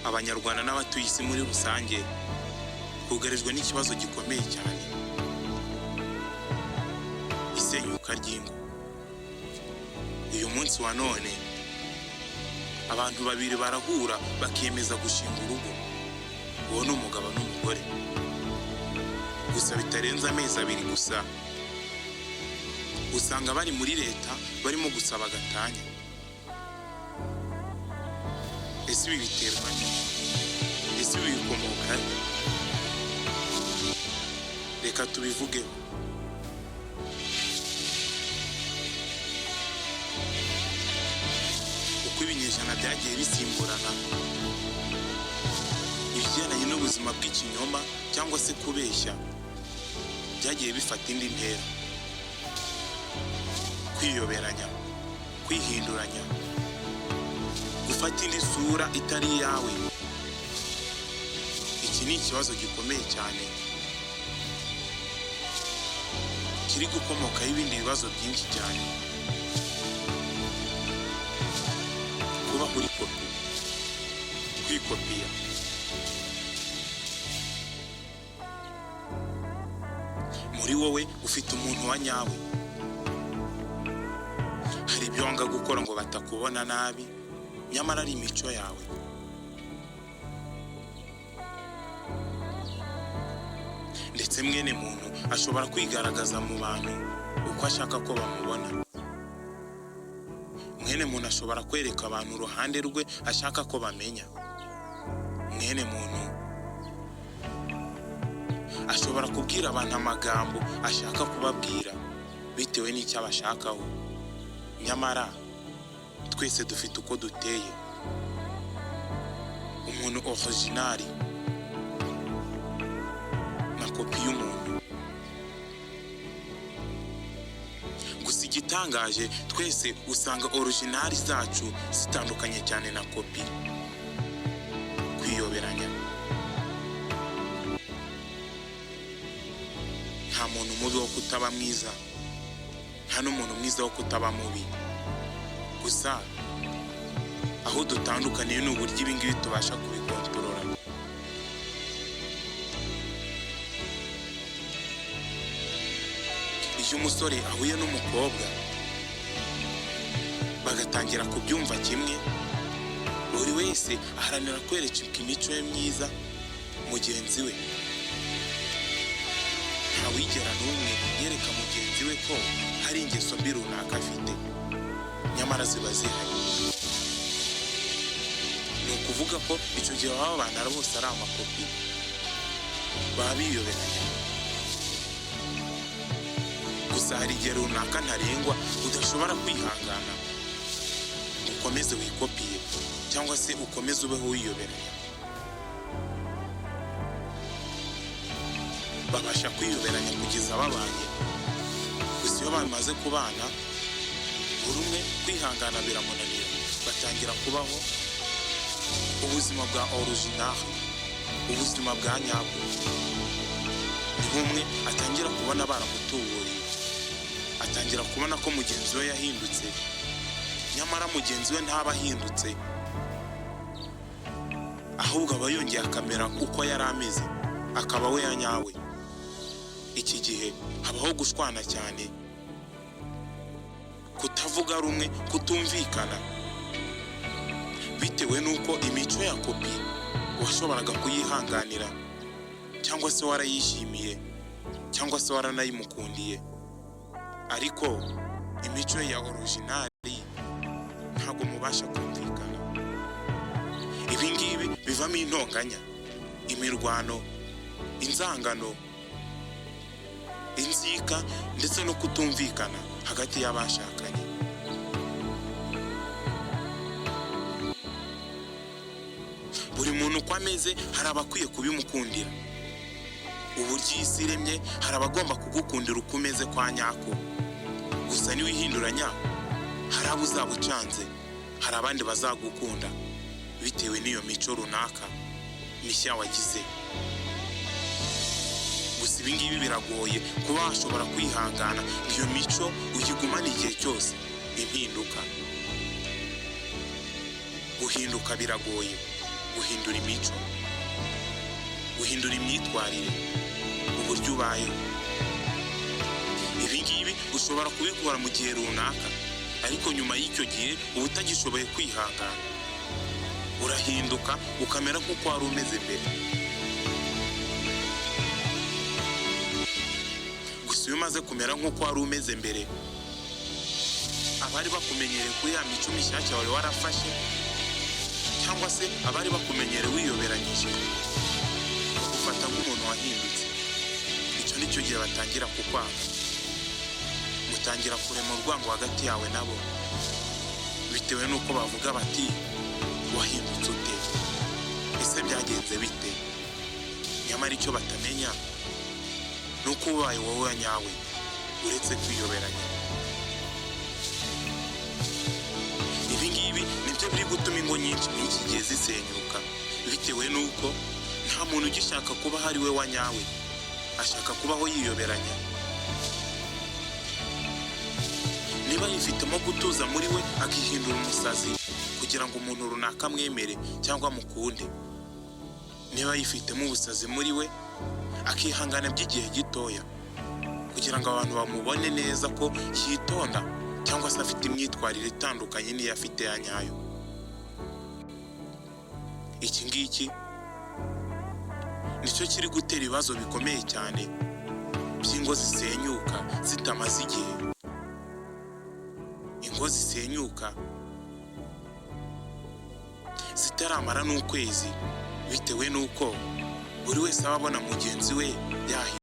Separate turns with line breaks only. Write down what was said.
Abanyarwanda n'abatuye isi muri rusange twugarijwe n'ikibazo gikomeye cyane: isenyuka ry'ingo. Uyu munsi wa none abantu babiri barahura bakiyemeza gushinga urugo, uwo ni umugabo n'umugore. Gusa bitarenze amezi 2 gusa usanga bari muri leta barimo gusaba gatanya. Ese ibi biterwa n'iki? Ese ibi bikomoka he? Reka tubivugeho. Uko ibinyejana byagiye bisimburana, ibigendanye n'ubuzima bw'ikinyoma cyangwa se kubeshya byagiye bifata indi ntera. Kwiyoberanya, kwihinduranya, gufata indi sura itari iyawe, iki ni ikibazo gikomeye cyane kiri gukomokaho ibindi bibazo byinshi cyane. Kuba uri kopi, kwikopiya. Muri wowe ufite umuntu wa nyawe. Hari ibyo wanga gukora ngo batakubona nabi, nyamara ari imico yawe. Ndetse mwene muntu ashobora kwigaragaza mu bantu uko ashaka ko bamubona. Mwene muntu ashobora kwereka abantu uruhande rwe ashaka ko bamenya. Mwene muntu ashobora kubwira abantu amagambo ashaka kubabwira bitewe n'icyo abashakaho. Nyamara twese dufite uko duteye. Umuntu original na kopi y'umuntu. Gusa igitangaje, twese usanga original zacu zitandukanye cyane na kopi. Kwiyoberanya. Nta muntu mubi wo kutaba mwiza, nta n'umuntu mwiza wo kutaba mubi. Gusa aho dutandukaniye ni uburyo ibi ngibi tubasha kubikontorora. Iyo umusore ahuye n'umukobwa bagatangira kubyumva kimwe, buri wese aharanira kwereka imico ye myiza mugenzi we. Ntawigera n'umwe yereka mugenzi we ko hari ingeso mbi runaka afite, nyamara ziba zihari. Ni ukuvuga ko icyo gihe baba babana bose ari amakopi, baba biyoberanya. Gusa hari igihe runaka ntarengwa udashobora kwihangana ngo ukomeze wikopiye cyangwa se ukomeze ubeho wiyoberanya. Babasha kwiyoberanya kugeza babanye. Gusa iyo bamaze kubana, buri umwe kwihangana biramunanira, batangira kubaho ubuzima bwa original, ubuzima bwa nyabwo. Niho umwe atangira kubona baramutuburiye, atangira kubona ko mugenzi we yahindutse, nyamara mugenzi we ntaba ahindutse, ahubwo aba yongeye akamera uko yari ameze, akaba we ya nyawe. Iki gihe habaho gushwana cyane, kutavuga rumwe, kutumvikana, bitewe n'uko imico ya kopi washoboraga kuyihanganira, cyangwa se warayishimiye, cyangwa se waranayimukundiye, ariko imico ya original ntabwo mubasha kumvikana. Ibi ngibi bivamo intonganya, imirwano, inzangano, inzika ndetse no kutumvikana hagati y'abashakanye. Buri muntu uko ameze hari abakwiye kubimukundira. Uburyo iyi si iremye, hari abagomba kugukundira uko umeze kwa nyako. Gusa niwihinduranya hari abo uzaba ucanze, hari abandi bazagukunda bitewe n'iyo mico runaka mishya wagize. Gusa ibi ngibi biragoye kuba washobora kwihangana ngo iyo mico uyigumane igihe cyose. Impinduka, guhinduka biragoye. Guhindura imico, guhindura imyitwarire, uburyo ubayeho. Ibi ngibi ushobora kubikora mu gihe runaka, ariko nyuma y'icyo gihe uba utagishoboye kwihangana, urahinduka ukamera nk'uko wari umeze mbere. Gusa iyo umaze kumera nk'uko wari umeze mbere, abari bakumenyereye kuri ya mico mishyashya wari warafashe, cyangwa se abari bakumenyereye wiyoberanyije, bagufata nk'umuntu wahindutse. Icyo ni cyo gihe batangira kukwanga, mutangira kurema urwango hagati yawe nabo, bitewe n'uko bavuga bati: "Wahindutse ute? Ese byagenze bite?" Nyamara icyo batamenya ni uko ubaye wowe nyawe, uretse kwiyoberanya. Ibi ngibi nibyo biri gutuma ingo nyinshi muri iki gihe zisenyuka, bitewe n'uko nta muntu ugishaka kuba ari we wa nyawe, ashaka kubaho yiyoberanya. Niba yifitemo gutuza muri we, akihindura umusazi kugira ngo umuntu runaka amwemere cyangwa amukunde. Niba yifitemo ubusazi muri we, akihangana by'igihe gitoya kugira ngo abantu bamubone neza ko yitonda, cyangwa se afite imyitwarire itandukanye n'iyo afite ya nyayo. Iki ngiki nicyo kiri gutera ibibazo bikomeye cyane by'ingo zisenyuka zitamaze igihe, ingo zisenyuka zitaramara n'ukwezi, bitewe n'uko buri wese aba abona mugenzi we yahinduka.